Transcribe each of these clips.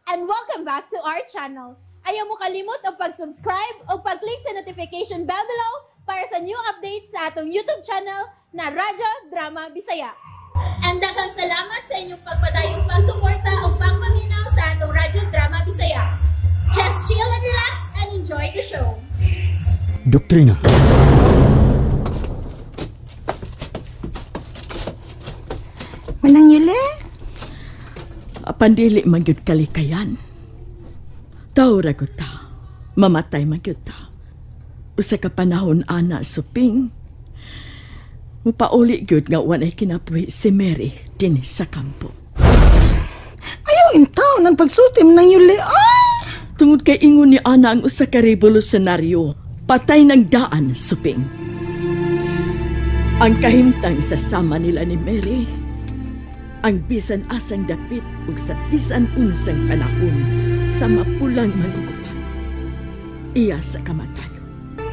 And welcome back to our channel. Ayaw mo kalimot og pag-subscribe o pag-click sa notification bell below para sa new updates sa atong YouTube channel na Radyo Drama Bisaya. And daghang salamat sa inyong pagpadayong pagsuporta o pagpaminaw sa atong Radyo Drama Bisaya. Just chill and relax and enjoy the show. Doktrina. Manang Yule? Apan dili man gyud kalikayan. Tawo ra gyud ta. Mamatay man gyud ta. Usa ka panahon ana suping. Mupauli gyud nga walay kinabuhi si Mary dinhi sa kampo. Ayaw intaw nang pagsulti Manang Yule. Ah! Tungod kay ingon ni ana ang usa ka revolusyonaryo, patay ng daan suping. Ang kahimtang sa sama nila ni Mary, ang bisan asang dapit ug sa bisan unsang panahon sa mapulang mangugupa. Iya sa kamatayon.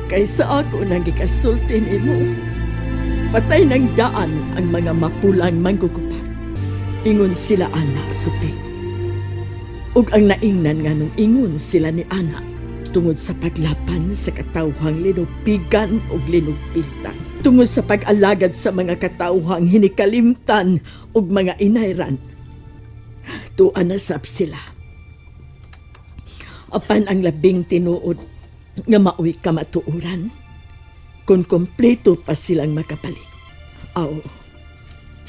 Kaysa ako nang gikasulti nimo, patay ng daan ang mga mapulang manggugupa. Ingon sila ana suping. Ug ang naingnan nga nung ingon sila ni ana tungod sa paglapan sa katawhang linupigan ug linugpitan, tungod sa pag-alagad sa mga katawhang hinikalimtan ug mga inayran. Tuan na sab sila. Apan ang labing tinuod nga maoy kamatuoran kung kompleto pa silang makabalik. Aw,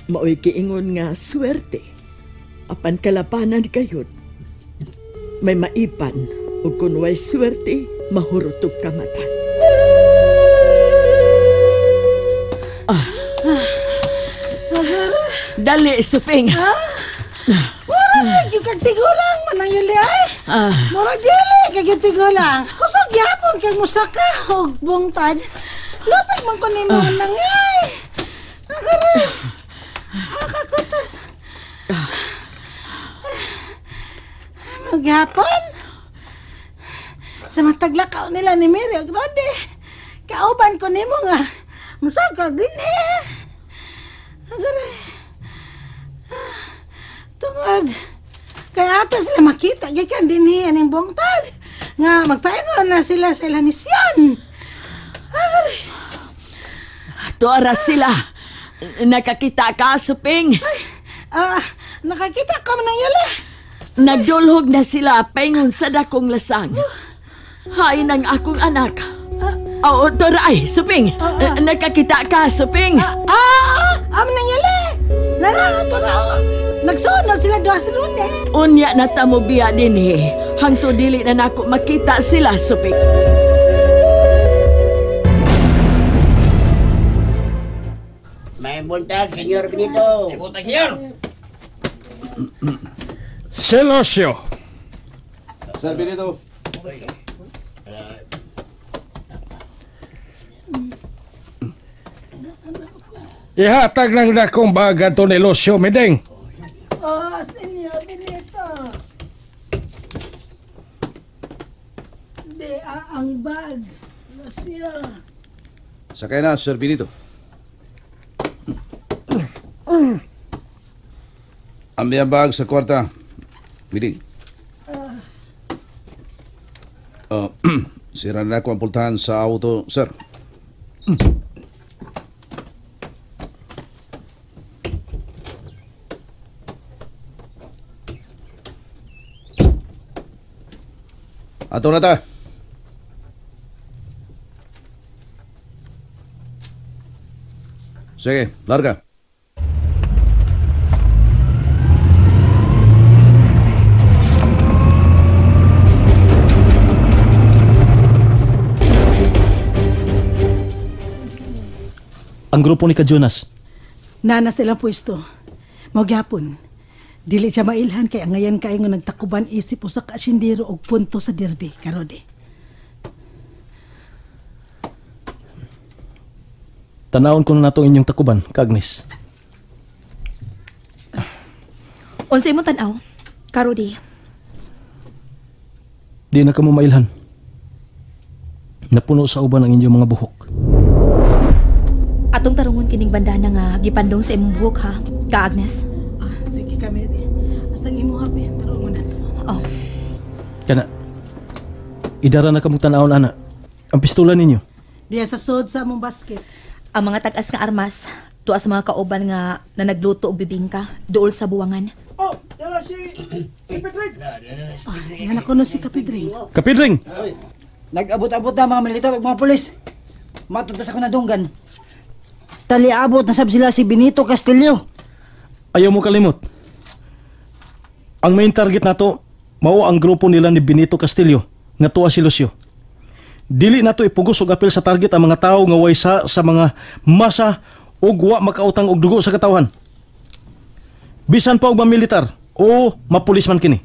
maoy giingon nga swerte. Apan kalabanan gayud, may maiban ug kun way swerte mahurot og kamatan. Ah. Dali, suping. Mura na gyud kag tigulang, Manang Yuli ay. Mura dili kag tigulang. Kusog gyapon kag musaka og bungtad. Lupig man ko nimo nang ay. Agara. Akakutas. Magyapon. Sa mataglakaw nila ni Mary og Rode. Kauban ko nimo nga musaka gini. Agara. Tungod kay ato sila makita gikan dinhi aning bungtad nga magpaingon na sila sa ilang misyon. Agara. Tuara sila. Nakakita ka, suping? Ay, nakakita ka man ang yala. Nagdulhog na sila paingon sa dakong lasang. Hay ng akong anak. Oo, tora ay, suping. Nakakita ka, suping. Amo nang yala. Nara, tora. Nagsunod sila duha sa Rode. Unya na tamo biya dinhi. Hangtod dili na nako makita sila, suping. May buntag, Senyor Benito. May buntag, Senyor. Celosio. Sir Benito. Ihatag lang na kong baga to ni Lucio Medeng. Oh, Senyor Benito. Di ang bag, Lucio. Sakay na, Sir Benito. Ambil ang bag sa kwarta. Medeng. Sira na ako ang pultahan sa auto, sir. Ato na ta. Sige, larga. Ang grupo ni Ka Jonas. Nana silang pwesto. Magyapon. Dili siya mailhan kay angayan kayo nga nagtakuban isip usa ka asyendero og punto sa derby karode. Tanawon ko na natong inyong takuban, Ka Agnes. Unsay mo tan-aw, Karodi? Di na kamo mailhan. Napuno sa uban ang inyong mga buhok. Atong tarungon kining bandana nga gipandong sa imong buhok ha, Ka Agnes. Sige kami. Basta ang imong habi, tarungon na to. Oh. Kana. Idara na kamong tan-awon ana. Ang pistola ninyo. Diya sa sod sa among basket. Ang mga tag-as nga armas, tuwa sa mga kauban nga na nagluto og bibingka duol sa buwangan. Oh, dala si Kapidring. Nga na kuno si Kapidring. Kapidring. Nag-abot-abot na mga militar ug mga pulis. Matod pa sa kunadunggan. Taliabot na sab sila si Benito Castillo. Ayaw mo kalimot. Ang main target nato mao ang grupo nila ni Benito Castillo nga tuwa si Lucio. Dili nato ipugos og apil sa target ang mga tawo nga way sa mga masa ug wa makautang og dugo sa katawhan. Bisan pa og mamilitar o mapulis man kini.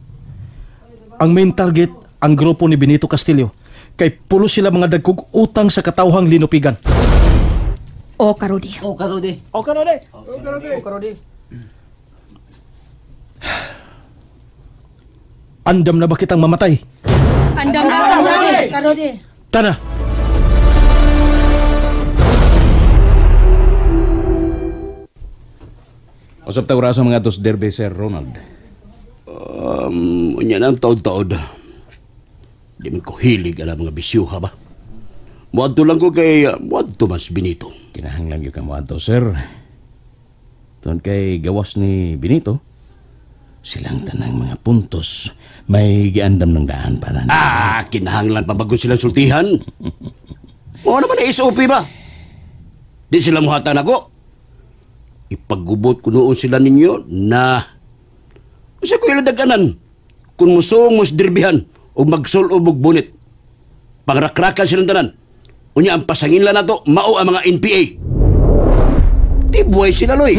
Ang main target ang grupo ni Benito Castillo kay pulo sila mga dagkog utang sa katawhang linupigan. O Karodi. O Karodi. O Karodi. O Karodi. O Karodi. Andam na ba kitang mamatay? Andam na Karodi. Karodi. Tana. Usap ta oras mga dos derby, Sir Ronald. Unya na ang taod-taod. Di man ko hilig ala mga bisyuha ba. Muadto lang ko kay muadto mas Benito. Kinahanglan gyud ka muadto, sir. Tungod kay gawas ni Benito, silang tanang mga puntos may giandam ng daan para na. Ah, kinahanglan pa bago silang sultihan. Mao naman ang SOP ba? Di sila muhatan ako. Ipagubot ko noon sila ninyo na usa ko ilang daganan kung musong mus dirbihan o magsulob og bunit. Pangrakrakan silang tanan. Unya ang pasangin lang nato mao ang mga NPA. Di buhay sila, Loy.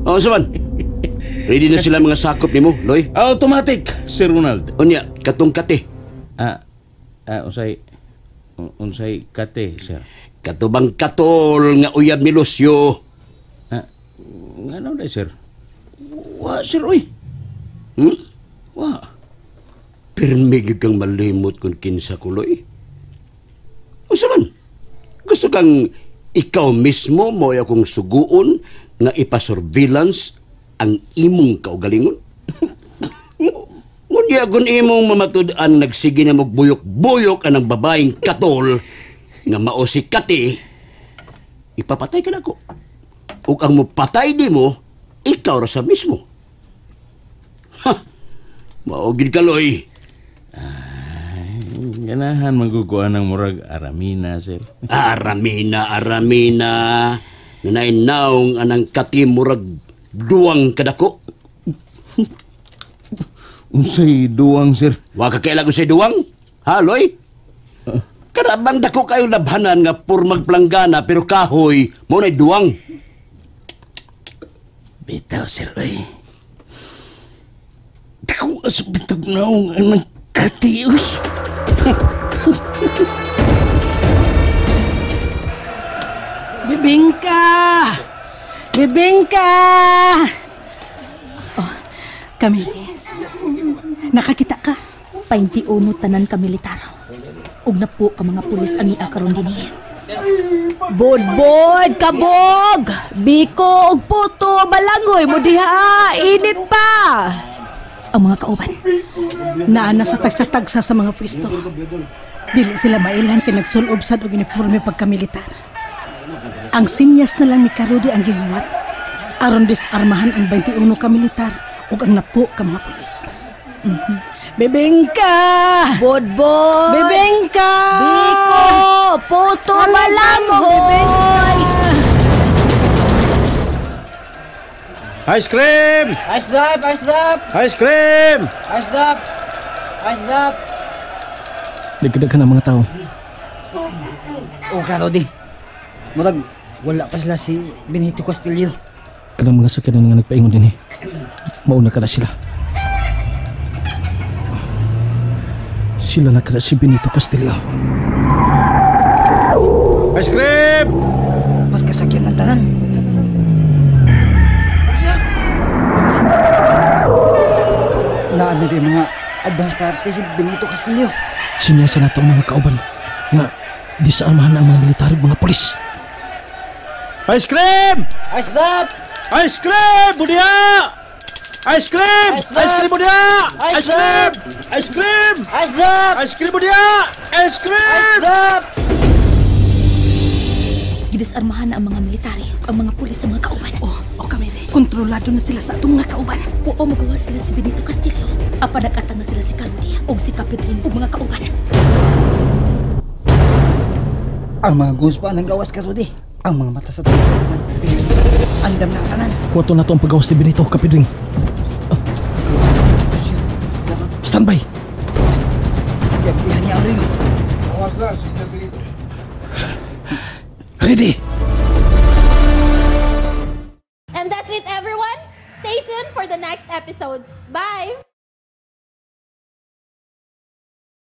Oh, saban. Ready na sila mga sakop nimo, Loy? Automatic, Sir Ronald. Unya, katong kate. Unsay kate, sir? Katubang katol nga uyab ni Lucio. Ngano day, sir? Wa, sir, oy. Wa. Pirmi gyud kang malimot kung kinsa ko, Loy. Unsa man? Gusto kang ikaw mismo mo akong suguon nga ipasurveillance ang imong kaugalingon? Ngunya kung imong mamatud-an nagsige na magbuyok-buyok anang babaeng katol nga mao si Kati, ipapatay ka nako. Ug ang mopatay nimo, ikaw ra sa mismo. Ha! Mao gid ka, Loy. Ay, ganahan maguguan ng murag aramina, sir. Aramina, aramina. Nga naong anang Kati murag duwang kadako. Unsay duwang, sir? Wa ka kailan unsay duwang? Ha, Loy? Karabang dako kayo labhanan nga purmag planggana pero kahoy mo na'y duwang. Bitaw, sir, ay. Dako sa bitog naong anang Kati, uy. Bibingka! Bibingka! Oh, kami. Nakakita ka? 21 tanan ka militar. Ug napo ka mga pulis ang ia karon dinhi. Bodbod, kabog! Biko ug puto, balangoy mo diha, init pa! Ang mga kauban. Naa na sa tagsa-tagsa sa mga pwesto. Dili sila mailhan kay nagsulob sad og uniforme pagkamilitar. Ang sinyas na lang ni Karodi ang gihuwat aron disarmahan ang 21 ka militar ug ang napo ka mga pulis. Mm-hmm. Bibingka! Bodbod! Bibingka! Biko! Puto Balangoy! Bibingka! Ice cream! Ice drop! Ice drop! Ice cream! Ice drop! Ice drop! Nagkadaghan ang mga tao. O, Karodi. Murag, wala pa sila si Benito Castillo. Kanang mga sakyanan nga nagpaingon din eh. Mauna ka na sila. Sila na kada si Benito Castillo. Ice cream! Ba't kasakyan ng tanan? Naan na rin mga advance party si Benito Castillo. Sinyasa na ito ang mga kauban nga di sa armahan ang mga militar at mga polis. Ice cream! Ice drop! Ice cream! Budiha! Ice cream! Ice cream mo diha! Ice cream! Ice cream! Ice cream! Ice cream mo diha! Ice cream! Gidisarmahan na ang mga military ug ang mga pulis sa mga kauban. Oh, kamere. Kontrolado na sila sa atong mga kauban. Wa magawa sila si Benito Castillo. Apan nag-atang na sila si Carlo ug si Kapitrin ug mga kauban. Ang mga guspa ng gawas karudi. Ang mga mata sa atong kauban. Andam na ang tanan. Kuwato na to ang paggawas ni Benito, Kapidring. Stand by. Gabihan niya ang luyo. Bukas na, Senior Benito. Ready! And that's it, everyone. Stay tuned for the next episodes. Bye!